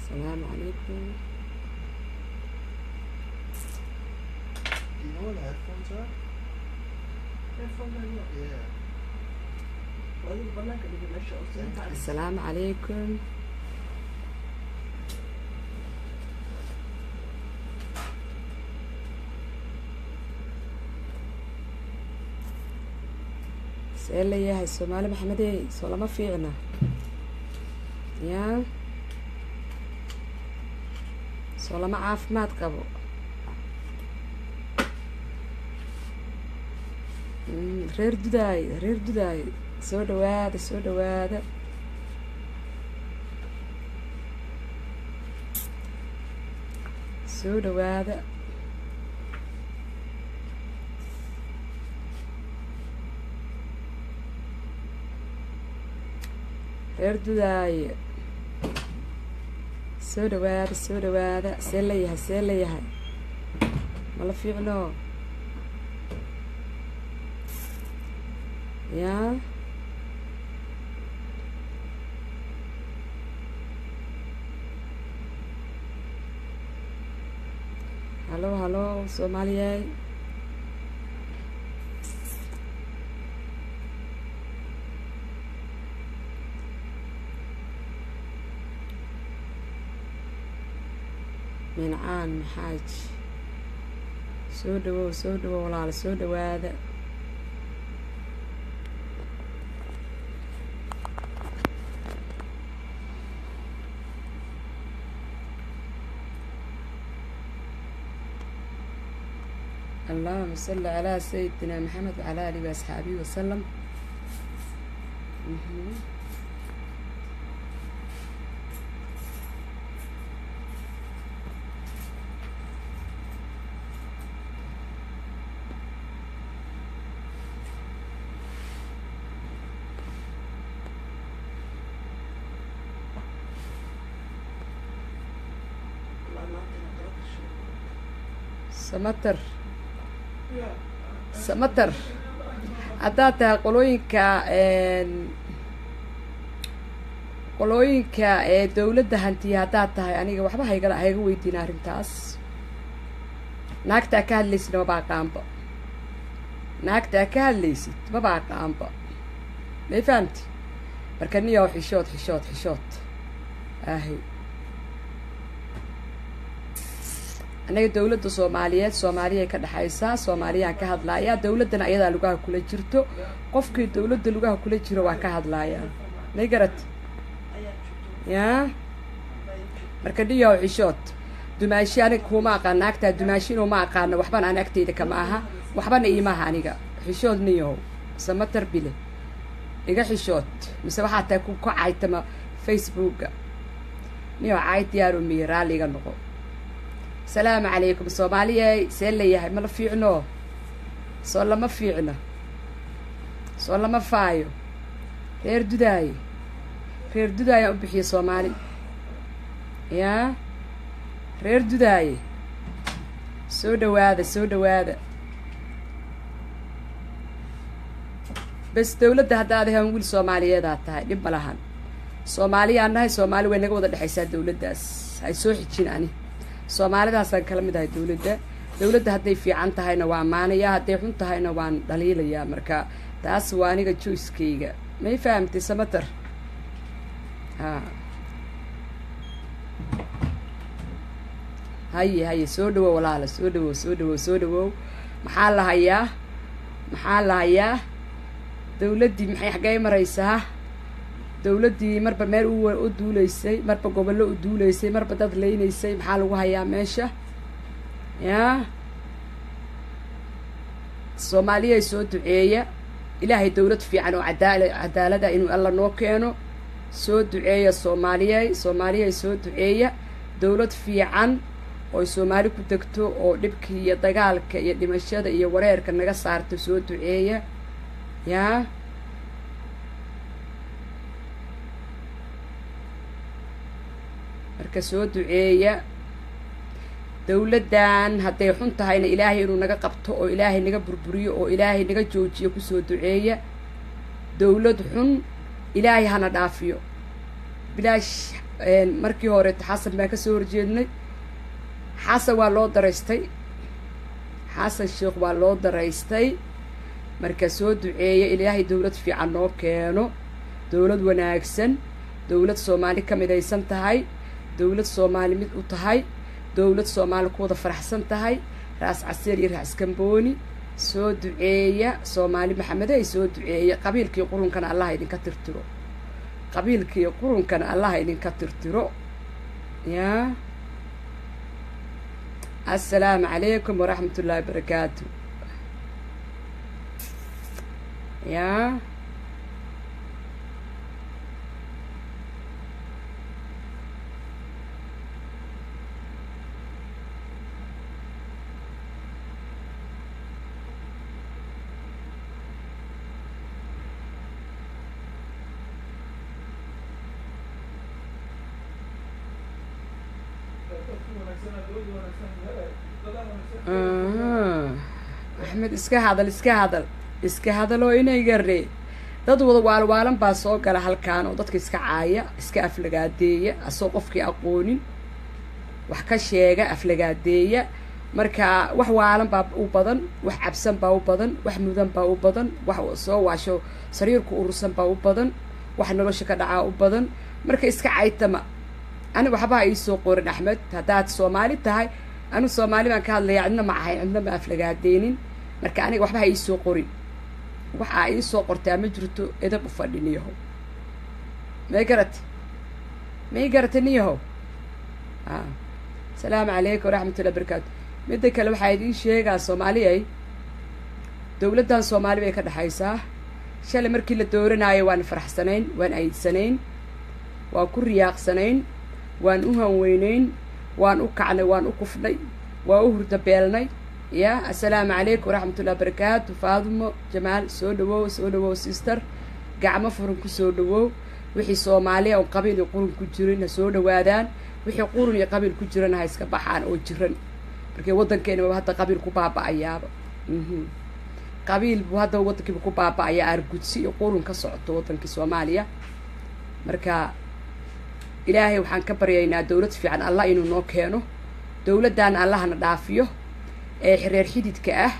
Asalaamu calaykum. Do you know where the headphones are? Yeah. Asalaamu calaykum. See leeyahay Soomaali Maxamedey? Soo lama fiicna yaa, soo lama caafimaad qabo. Reer Dudaay, reer Dudaay, soo dhawaada, soo dhawaada. Soo dhawaada. Reer Dudaaye, soo dhawaada, soo dhawaada. See leeyahay, see leeyahay? Mala fiicno yaa? Halo, halo, Soomaaliyey. Mincaan maxaaj, soo dhawow, soo dhawow walaala, soo dhawaada. Allahuma salli calaa sayidina Maxamed wacalaa alihi waasxaabihi wasalam. Samater, Samater, haddaad tahay qolooyinka ee dawladda hantiya haddaad tahay, aniga waxba hayga hayga weydiina arrintaas. Naagtaa ka hadlaysid maba aqaanba, naagtaa ka hadlaysid maba aqaanba, may fahamti? Marka niyow, xishood, xishood, xishood ahi. Annaga dawladda Soomaaliyeed, Soomaaliyay ka dhexaysaa, Soomaaliyaan ka hadlaayaa. Dawladdana ayadaa lugaha kula jirto. Qofkii dawladda lugaha kula jiro waa ka hadlaayaa, may garat yaa? Marka dhiyow, xishood. Dumaashi aniga kuma aqaan, naagtaa dumaashi inuu ma aqaano, waxbana aan agteyda kama aha, waxbana iimaha aniga. Xishood niyow, Samatar bile, iga xishood. Mise waxaa tahay ku ka caytama Facebooka? Niyow, caay diyaaro miye, raalli iga noqo. Asalaamu calaykum Soomaaliyey, see leeyahay? Mala fiicno? Soo lama fiicno? Soo lama faayo? Reer Dudaaye, reer Dudaayaan u bixiya Soomaali yaa. Reer Dudaaye, soo dhawaada, soo dhawaada. Bes dawladda haddaad ahaan wiil Soomaaliyeedaa tahay, dhib ma lahan. Soomaaliyaan nahay, Soomaali way naga wada dhexaysaa. Dawladdaas hay soo xijin, ani Soomaalidaasaan kala mid ahay. Dawladda hadday fiican tahayna waa amaanayaa, hadday xun tahayna waan dhaliilayaa. Marka taas waa aniga joyskayga, may fahamtay, Samater? Ha, haye, haye, soo dhawow walaala, soo dhawow, soo dhawow, soo dhawow. Maxaa la hayaa? Maxaa la hayaa? Dawladdii maxay, xaggay maraysaa dawladdii? Marba meel u duuleysay, marba gobollo u duuleysay, marba dad leynaysay. Maxaa lagu hayaa meesha yaa? Soomaaliyay, soo duceeya Ilaahay dawlad fiican oo cadaalada inuu Alla noo keeno. Soo duceeya Soomaaliyay, Soomaaliyay, soo duceeya dawlad fiican ooy Soomaali ku degto oo dhibkii iyo dagaalka iyo dhimashada iyo wareerka naga saarto. Soo duceeya yaa. Marka soo duceeya dawladdan hadday xun tahayna Ilaahay inuu naga qabto oo Ilaahay naga burburiyo oo Ilaahay naga joojiyo kusoo duceeya. Dawlad xun Ilaahay hana dhaafiyo. Bilaash Markii hore Xasan baan kasoo horjeednay. Xasan waa loo daraystay, Xasan Sheekh waa loo daraystay. Marka soo duceeya Ilaahay dowlad fiican noo keeno, dowlad wanaagsan, dowlad Soomaali ka midaysan tahay, dowlad Soomaali mid u tahay, dowlad Soomaali ku wada faraxsan tahay. Raas Casiir iyo Raas Kambooni soo duceeya. Soomaali Maxamedey soo duceeya. Qabiilkii qurunkana Allah idinka tirtiro, qabiilkii qurunkana Allah idinka tirtiro. Ya assalaamu calaykum waraxmat ullahi wabarakaatu. Ya Axmed, iska hadal, iska hadal, iska hadaloo inay garee. Dad wada waalwaalan baa soo gala halkaan oo dadka iska caaya, iska aflagaadeeya, asoo qofkii aqoonin wax ka sheega, aflagaadeeya. Marka wax waalan baa u badan, wax cabsan baa u badan, wax mudan baa u badan, wax soo waasho sariirku urursan baa u badan, wax nolosha ka dhacaa u badan. Marka iska caytama. Ani waxbaa iisoo qorin Axmed. Haddaad Soomaali tahay, anu Soomaali baan ka hadlaya, cidna ma ahay, cidna ma aflagaadeynin. Marka aniga waxba ha iisoo qorin, waxaa iisoo qortaa ma jirto. Edab u fadhi niyahow. May garate, may garate niyahow. A asalaamu calaykum waraxmatullahi barakaatu. Midda kale waxaa idiin sheegaa, Soomaaliyay, dowladdan Soomaali bay ka dhexaysaa. Shalay markii la dooranaayo waan faraxsanayn, waan aydsanayn, waan ku riyaaqsanayn, waan u hanweynayn, waan u kacnay, waan u kufnay, waan u hurdabeelnay. Ya assalaamu calaykum waraxmatullahi barakaatu. Faadumo Jamaal, soo dhawow, soo dhawow sister, gacmo furan ku soo dhawow. Wixii Soomaaliya oon qabiil iyo qurun ku jirin ha soo dhawaadaan, wixii qurun iyo qabiil ku jirana ha iska baxaan oo jiran. Markii waddankeena hadda qabiil ku baaba-ayaaba, qabiil buu hadda waddankiiba ku baaba-ayaa, aargudsi iyo qurun ka socoto waddankii Soomaaliya. Marka Ilaahay waxaan ka baryaynaa dowlad fiican Allah inuu noo keeno, dowladdaana Allahna dhaafiyo ee reer xididka ah.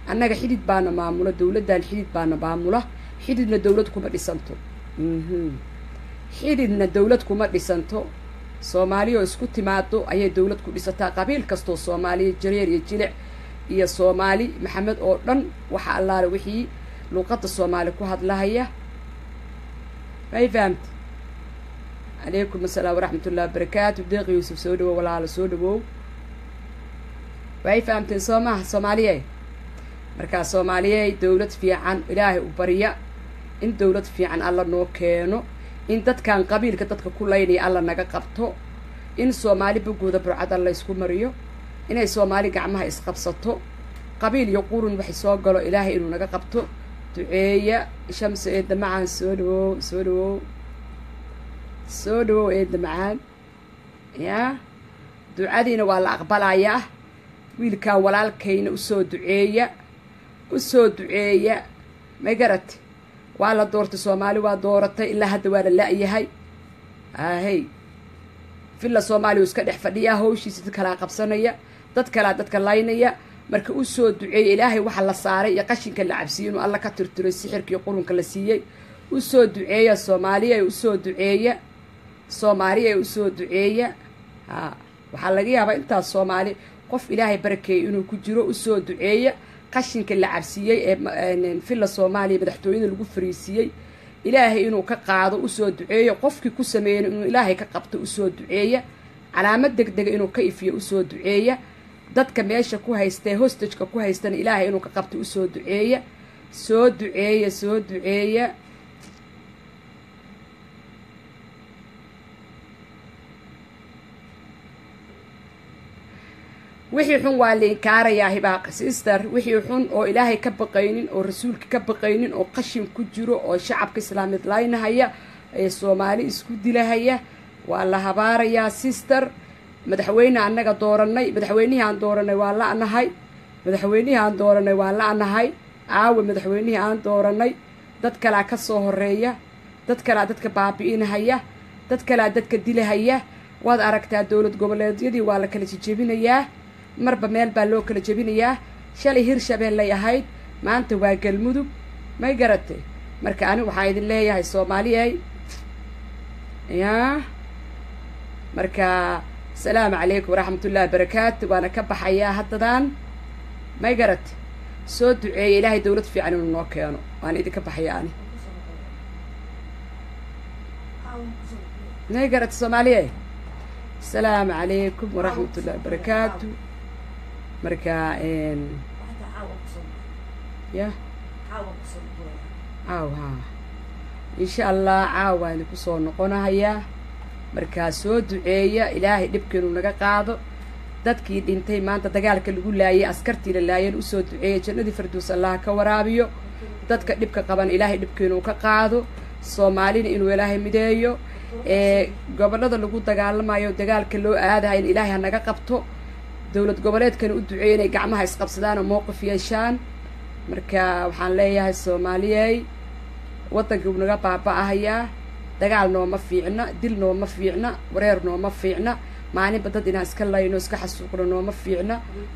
Annaga xidid baana maamula, dowladdan xidid baana maamula. Xididna dowlad kuma dhisanto, xididna dowlad kuma dhisanto. Soomaaliya oo isku timaado ayay dowlad ku dhisataa. Qabiil kastoo Soomaaliya, jareer iyo jilic iyo Soomaali Maxamed oo dhan, waxa allaale wixii luuqadda Soomaali ku hadlahaya. May fahamti? Calaykum assalaam waraxmat ullahi wabarakaatu. Deeq Yuusuf, soo dhawow walaalo, soo dhawow. Way fahamteen soo maaha, Soomaaliye? Markaa Soomaaliyey, dowlad fiican Ilaahay u barya, in dowlad fiican Alla noo keeno, in dadkan qabiilka dadka ku laynaya Alla naga qabto, in Soomaali bogooda burcad Alla isku mariyo, inay Soomaali gacmaha isqabsato, qabiil iyo qurun waxay soo galo Ilaahay inuu naga qabto. Duceeya. Shamso eedda macaan, soo dhawow, soo dhawow, soo dhawow eedda macaan. Yaa ducadiina waa la aqbalayaa. Wiilkaa walaalkayna usoo duceeya, usoo duceeya. May garat? Waa la doortay, Soomaali waa dooratay, ilaa hadda waa la la-yahay. Ahey, Villa Soomaaliya uu iska dhex fadhiyaa, hawshiisa dad kalaa qabsanaya, dad kalaa dadka laynaya. Marka usoo duceeya Ilaahay waxa la saaray iyo qashinka la cabsiiyey inuu Alla ka tirtiray, sixirkii qurunka la siiyey. Usoo duceeya Soomaaliya, usoo duceeya Soomaaliya, usoo duceeya. Ha, waxaa laga yaabaa intaas Soomaali qof Ilaahay barakeeyey inuu ku jiro. Usoo duceeya qashinka la cabsiiyey ee Villa Soomaaliya madaxtooyada lagu fariisiiyey Ilaahay inuu ka qaado. Usoo duceeya qofkii ku sameeyey inuu Ilaahay ka qabto. Usoo duceeya calaamad deg dega inuu ka ifiyo. Usoo duceeya dadka meesha ku haystee hostageka ku haystana Ilaahay inuu ka qabto. Usoo duceeya, soo duceeya, soo duceeya. Wixii xun waa la inkaarayaa. Hibaaq sister, wixii xun oo Ilaahay ka baqaynin oo rasuulka ka baqaynin oo qashin ku jiro oo shacabka islaamid laynahaya ee Soomaali isku dilahaya waa la habaarayaa, sister. Madaxweyne annaga dooranay, madaxweynihii aan dooranay waa la-nahay, madaxweynihii aan dooranay waa la-nahay. Aawe madaxweynihii aan dooranay? Dad kalaa ka soo horeeya, dad kalaa dadka baabi'inahaya. Dad kalea dadka dilahaya. Waad aragtaa, dowlad goboleedyadii waa la kala jejebinayaa, marba meel baa loo kala jebinayaa. Shalay Hirshabeellay ahayd, maanta waa Galmudug, may garatay? Marka ani waxaan idin leeyahay, Soomaaliyay, ya marka asalaamu calaykum waraxmatullahi wabarakaatu. Waana ka baxayaa haddadan, may garatay? Soo duceeya Ilaahay dowlad fiican inuu noo keeno. Waana idinka baxaya ani, may garatay, Soomaaliya? Asalaamu calaykum waraxmatullahi wabarakaatu. Marka ya caaw, ha, insha Allah caaw waan idinku soo noqonahayaa. Markaa soo duceeya Ilaahay dhibka inuu naga qaado. Dadkii dhintay maanta dagaalka lagu laayay, askartii la laayeen, usoo duceeya, jannadii Farduus Allah ka waraabiyo. Dadka dhibka qaban Ilaahay dhibka inuu ka qaado, Soomaalina inuu Ilaahay mideeyo. Ee gobollada lagu dagaalamayo, dagaalka loo aadahay, in Ilaahay ha naga qabto. Dowlad goboleedkana u duceeya inay gacmaha isqabsadaan oo mowqif yeeshaan. Marka waxaan leeyahay, Soomaaliyey, waddankii wuu naga baaba-ahayaa. Dagaal nooma fiicna, dil nooma fiicna, wareer nooma fiicna, maalinba dad inaan iska layno, iska xasuuqno nooma fiicna.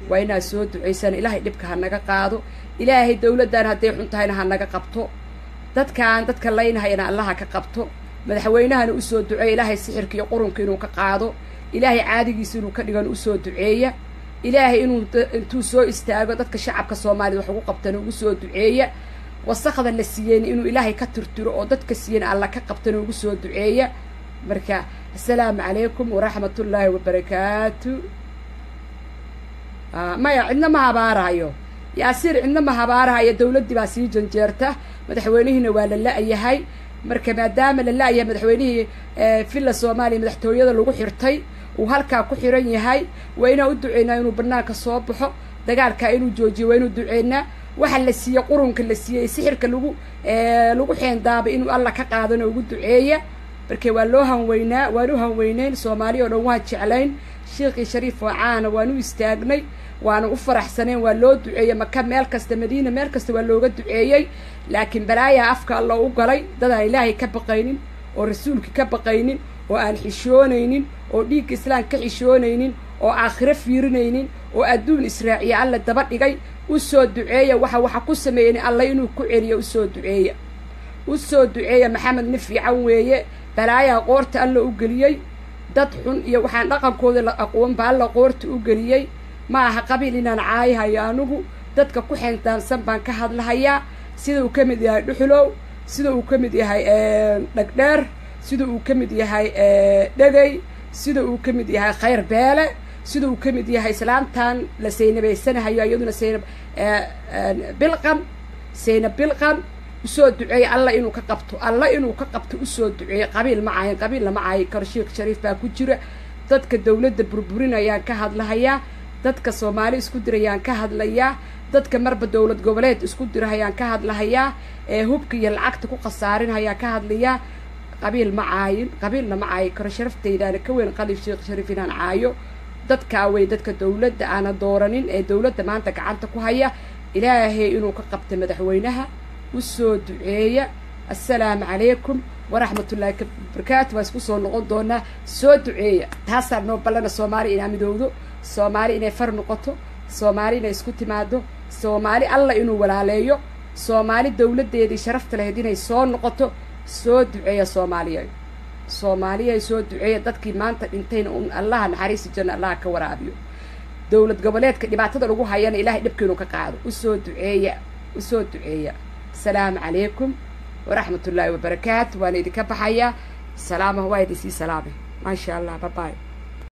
Waa inaad soo ducaysaan Ilaahay dhibka ha naga qaado. Ilaahay dowladdan hadday xun tahayna ha naga qabto, dadkaan dadka laynahayana Allaha ka qabto. Madaxweynahana usoo duceeya Ilaahay sixirka iyo qurunka inuu ka qaado, Ilaahay caadigiisa inuu ka dhigano usoo duceeya. Ilaahay inuu intuu soo istaago dadka shacabka Soomaalida wax ugu qabtana ugu soo duceeya. Wasakda la siiyeen inuu Ilaahay ka tirtiro oo dadka siiyeen Alla ka qabtana ugu soo duceeya. Marka asalaamu calaykum waraxmatullaahi wabarakaatu. Maya, cidna ma habaarahayo, Yaasiir, cidna ma habaarahayo. Dawladdii baa sii janjeerta, madaxweynihiina waa la la-yahay. Marka maadaama la la-yahay madaxweynihii, Villa Soomaaliya madaxtooyada lagu xirtay, uu halkaa ku xiran yahay, waa inaan u duceynaa inuu banaanka soo baxo, dagaalkaa inuu joojiyo. Waa inuu duceynaa waxa la siiyey, qurunka la siiyey, sixirka lagu xeendaabay inuu Alla ka qaadano ugu duceeya. Marka waa loo hanweynaa, waan u hanweyneyn, Soomaaliya oo dhan waan jeclayn. Sheekii Shariif oo caana waan u istaagnay, waana u faraxsaneen, waa loo duceeyey Maka, meel kasta, Madiina, meel kasta waa looga duceeyey. Laakiin balaayaa afka Alla u galay, dad aan Ilaahay ka baqaynin oo Rasuulka ka baqaynin oo aan xishoonaynin oo dhiigga Islaam ka xishoonaynin oo aakhiro fiirinaynin oo adduun israaciya Alla daba dhigay. Usoo duceeya waxa ku sameeyen Alla inuu ku celiyo. Usoo duceeya, usoo duceeya. Maxamed nin fiican weeye, balaayaa qoorta Alla u geliyey. Dad xun iyo waxaan dhaqankooda la aqoon ba Alla qoorta u geliyey. Ma aha qabiil inaan caayihayo anigu, dadka ku xeentaansan baan ka hadlahayaa, sida uu ka mid yahay Dhuxulow, sida uu ka mid yahay Dhagdheer, sida uu ka mid yahay Dhegey, sida uu ka mid yahay Khayr Beele, sida uu ka mid yahay islaamtan la saynabaysanahayo, iyaduna Saynab Bilqam, Saynab Bilqam. Usoo duceeya Alla inuu ka qabto, Alla inuu ka qabto usoo duceeya. Qabiil ma caayin, qabiil lama caayi karo. Sheekh Shariif baa ku jira. Dadka dawladda burburinayaan ka hadlahayaa, dadka Soomaali isku dirayaan ka hadlayaa, dadka marba dowlad goboleed isku dirahayaan ka hadlahayaa, ee hubka iyo lacagta ku khasaarinhayaa ka hadlayaa. Qabiil ma caayin, qabiilna ma caayi karo. Sharaftaydaana ka weyn qalib Sheekh Shariif inaan caayo. Dadkaa wey dadka dawladda aana dooranin ee dawladda maanta gacanta ku haya. Ilaahay inuu ka qabta madaxweynaha usoo duceeya. Assalaamu calaykum waraxmatullaahi wabarakaatu. Waa isku soo noqon doonaa. Soo duceeya, taasaa noo ballana. Soomaali inaa midowdo, Soomaali inay far noqoto, Soomaali inay isku timaado, Soomaali Alla inuu walaaleeyo, Soomaali dawladdeedii sharafta lahayd inay soo noqoto. Soo duceeya Soomaaliya, Soomaaliya soo duceeya. Dadkii maanta dhintayna un Allaha naxariisi janna Allaha ka waraabiyo. Dowlad goboleedka dhibaatada lagu hayana Ilaahay dhibka inuu ka qaado. Usoo duceeya, usoo duceeya. Asalaamu calaykum waraxmatullaahi wabarakaatu. Waana idinka baxayaa. Salaama, waa idin sii salaamay. Maasha Allah, babay.